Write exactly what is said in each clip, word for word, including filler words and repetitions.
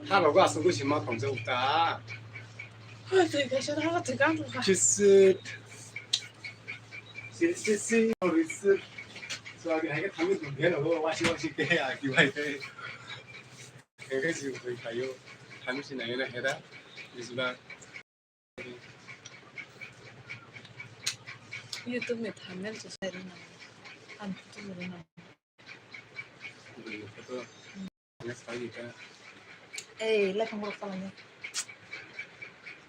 Halogo aswk gwi sima tongjago ta. Hai, twi kaisa, hai, twi kang tongkha. Chisit. Chisit, chisit. So, agi hai khe thangwi tongkhe no, wasi wasi khe, aki bai khe. Khe khe si bai khayo. Thangwi si nai na hera. Bisba. YouTube ni thumbnail se sai rwna. Ang photo rwna. Ei, lekhang borok salani.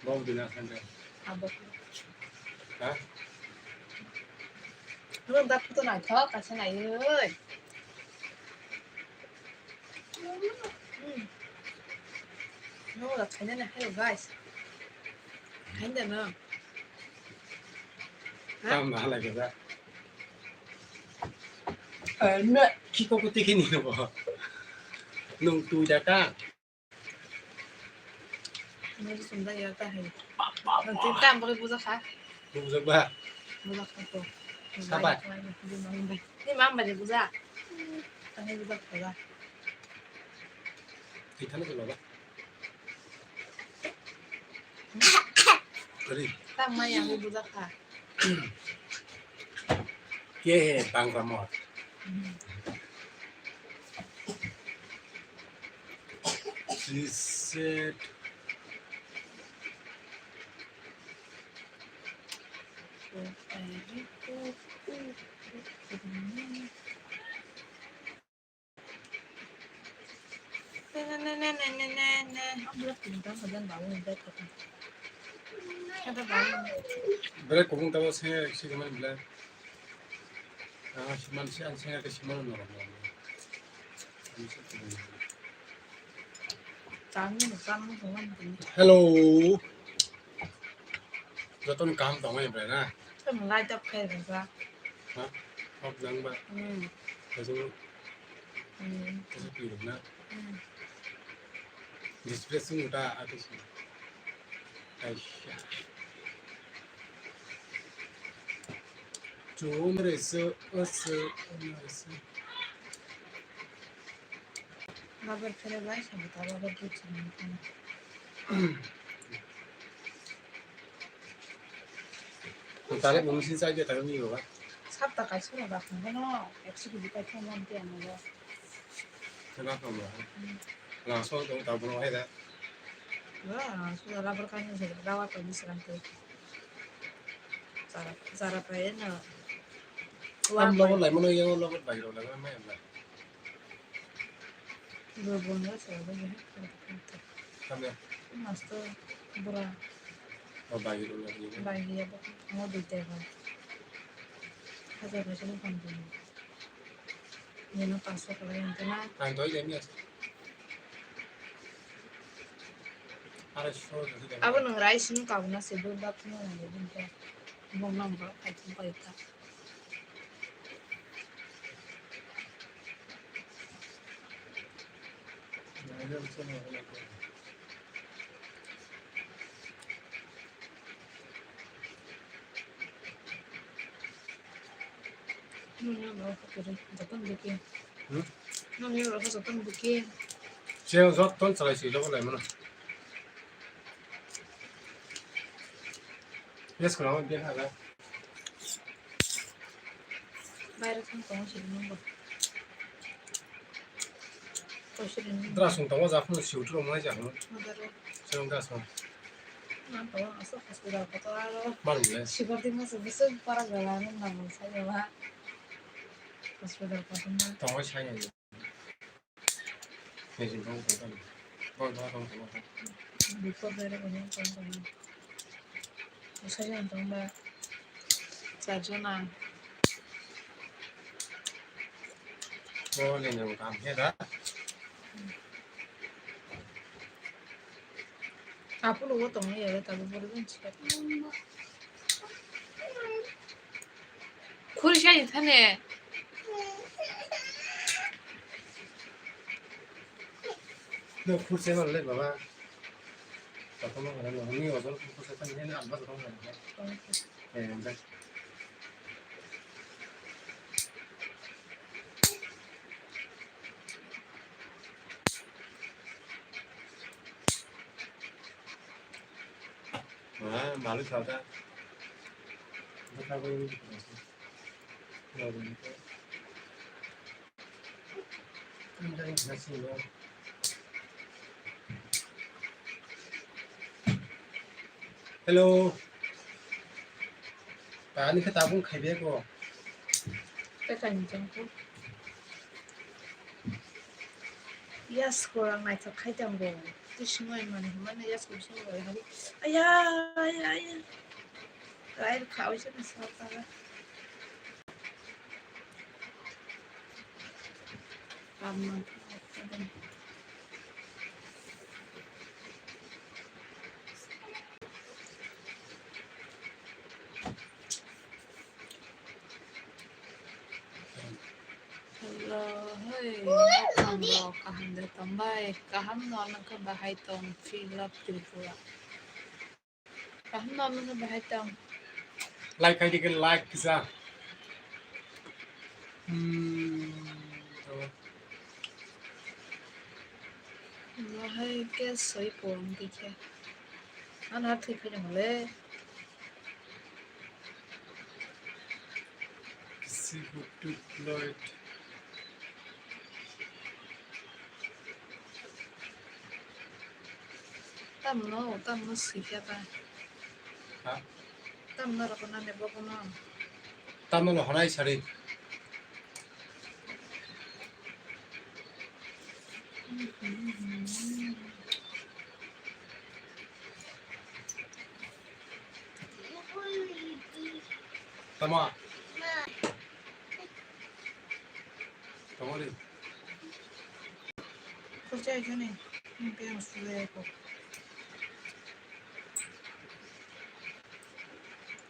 Bau dina sande. Abo. Ha? Rwng da photo naithok, kaisa naiwi. Hmm. No, da khaina na, hello guys. Khaina na. Ha? Tam na halai ka. Eh, na, kiko ko tiki ni no. Nung tu da ka. Nung tu sunda ya ta hai. Nung tu tam bagi buza kha. Buza ba. Buza kha to. Saba. Ni mam bagi buza. Tani buza kha. Kita na ba. Kari. Tang maya hu buja kha. Ke he bangsa mo. She said. Bere kubung tabo se si kemani bela. Ah, siman si an se ke siman no. Hello. Jotono kaham tongmani bwlai na? Tamo light off khai rwkha. Ha? Off nang ba? Hmm. Kaisa, hmm, kaisa twi rwkna? Hmm. Display swng ta atwi si. Kaisa. Chumre so, o so, o so. Rubber khere bai, sabita rubber dut sini. Tare mungkin saja tare mi baba. Sabta kaisa rok da khungkhe no ekso kg kai thang lam te ano. Kena ko mo. Hmm. Langsung tong ta bono hai da. Wah, sudah rubber kain ni sudah dawa to ni serang tu. Cara, cara pa ya na. Am logo lai mano yang logo bai ro lai mano ya. Bro, bro, no, so, bro, no. Kami. Mas to, bro. Oh, bagi dulu lagi. Bagi ya, bro. Mau detail, bro. Hajar, hajar, bro. Ini no, pasok lagi, nanti na. Ang to, ini, ini. Are, so, jadi. Abo nang rice ni kau na, sebelum bab ni, nanti, bro. Bro, no, bro, I think, bro, ita. Hmm? Siya joto chalai si joto lai mano. Yes, kono dia haga. Baire thang tongo sini nungbo. Koisiri nungbo. Drasung tongo, japhano siutu rok mai japhano. Madaro. Siyong drasung. Nang tongo, asok hospital kotor aro. Mar bile. Sibar di masa bisa para gala nang nang saya ba. Hospital kotor na. Tongo saya. Nijin tong tong tong. Bol bol tong tong tong. Before dere ko tong tong. Saya yang tong ba. Charjona. Bol yang yang kam he da. Apu lo tong ya, tapi bol tong. Khuri sai thane. No, khuri sai le baba. Kotono hore no, ni ojol khuri sai thane, ni alba kotono hore. Eh, anda. Ah, malu sauta. Hello. Tani khe tabung khaibe ko. Yes, kurang naithok khai tong bo. Twi swngwi mani hwnmano yes, kurang swngwi hari. Aya, aya, aya. Rai khawi se na sa ta. Pam man. Hello, hey, welcome bro. Kaham de tong bai? Kaham no, nang khe bahai tong, free love Tripura. Kaham no, nang khe bahai tong. Like khai di khe, like kisa. Hmm, to. Bahai khe soi pon di khe. Ana thwi phai nang le. Seafood to Floyd. Tamno, tamno sikha ta. Ha? Tamno rokona nebo kono. Tamno lo honai sari. Tama. Tama ni. Kau cai kau ni. Ni biang sudah aku.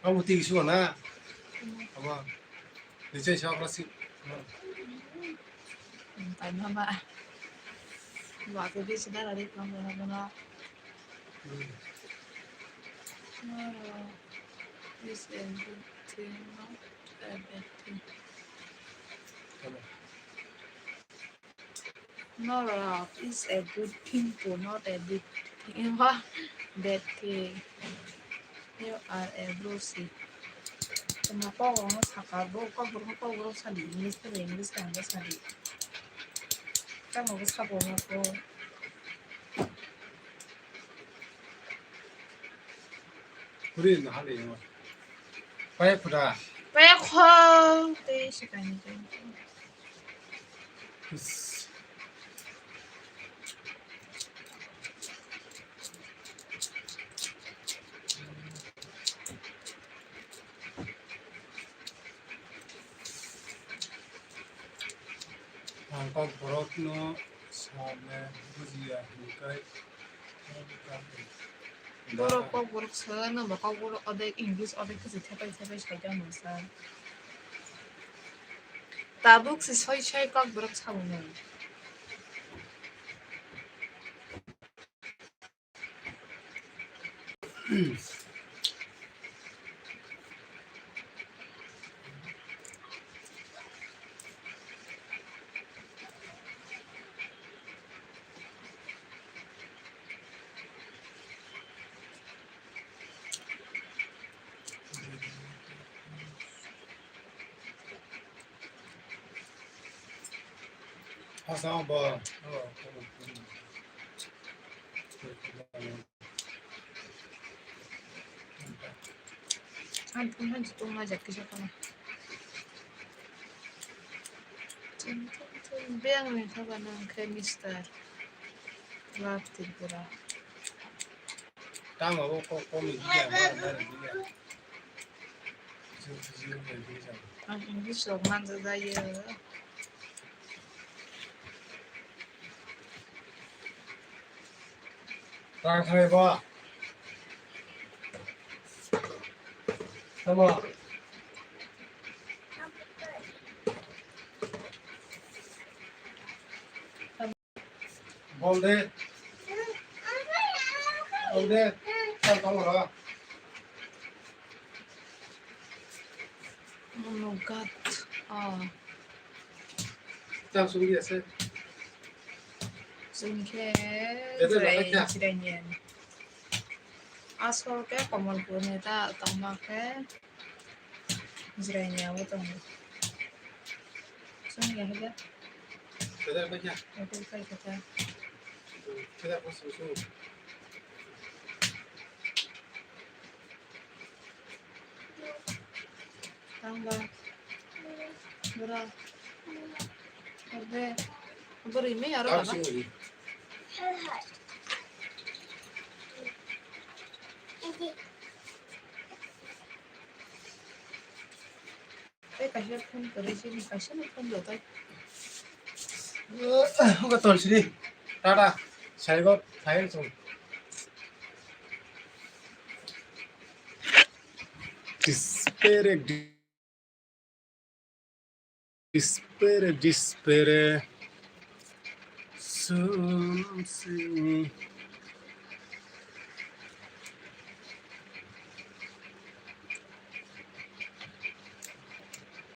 Kamu tinggi semua nak. Apa? Ni cai siapa sih? Tama ba. Ba ke di sudah lari kamu mana mana. Hmm. Is a good thing, not a bad thing. Tama. No, love is a good thing to, not a bad thing. Bad thing. You are a Brucey. Tama kok rok no saka, bo kok rok no kok rok sadi, English to English kang sadi. Tamo bo sabo no ko. Puri na hali yo. Paya pura. Paya kho. Te sikai ni. Ang kok borok no sale bujiya hinkai. Borok kok borok sale no ba kok borok odek English odek kisi thepai thepai sai tamo sa. Tabuk si soi soi kok borok sabo no. Asa ba. Ang phone han tong na jak kisa kono. Beng ni thaba nang khe Mister Love Tripura. Tamo bo ko komi dia, mara mara dia. Ang English rok manja jaya. Rang thai ba. Tamo. Bol de. Bol de. Tam tong ro. Oh no, God. Ah. Tam sung dia se. Sung ke. Jete jai bakha kya? Chirainian. Asol khe Kamalpur ni ta tongma khe Jirania o tongo. Chwng ya hwnkhe. Kedar khe ya? Kedar khe ya? Kedar khe ya? Tang ba. Bura. Orde. Buri me aro baba. Tei kaisa phone kwrwi sini, kaisa no phone rw tei. Huka tol sini. Tata. Saigo, sai sung. Dispere, dispere, dispere. Sum si.